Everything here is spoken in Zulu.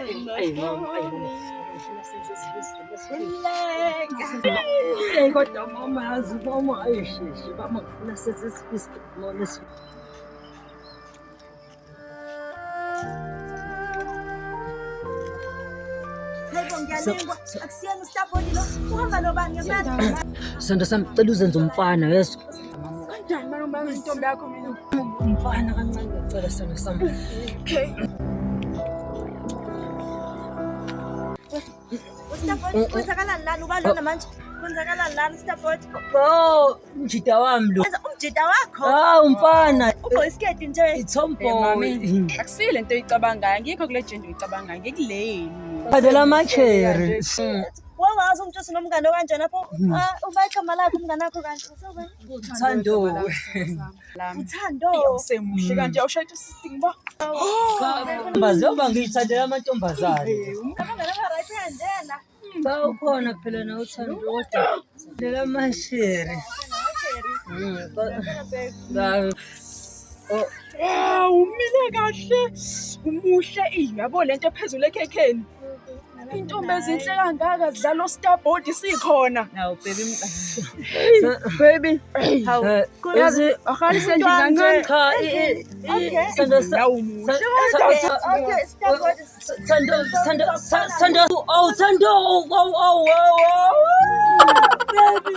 Ayi mama, ayi mama. Eyi kodwa mama yazi mama ayisheshe mama ngifuna senze isifiso. Hayibo ngiyalingwa. Akusiyena ustaboni lo. Uhamba nobani ngempela? Sithando sami cela uzenze umfana yeso. Kanjani manje uma intombi yakho mina? Umfana kancane ngiyacela sithando sami. Okay. Ustaboni kwenzakalani lana? Ubani lona manje? Kwenzakalani lana ustaboni? Oh, umjida wami lo. Wenza umjida wakho. Ah, umfana. Ugqoke isiketi nje. I-tomboy. Akusiyo lento oyicabangayo, angikho kule jenda oyicabangayo, ngikuleni. Phadela ama-cherry. Wawazi umtshusi nomngane okanjena pho. Ah, uba igama lakhe umngane wakho kanti. Usewubani? Thando. Uthando. Usemuhle kanje awushayela usithi ngiba. Ntombazi yoba ngiyithandela amantombazane. Abangane aba-right kanjena. Cha ukhona phela nawe uthando kodwa thandela ama-cherry. Oh, Wow, umile kahle. Umuhle yabo lento ephezulu ekhekheni. Intombi ezinhle kangaka zidlala ostarboard sikhona. Hawu baby. Baby. Hawu. yazi Ahalise nje kancane. cha Thando Nawu muhle. Okay, starboard. Thando Thando Thando oh Thando oh oh oh oh baby.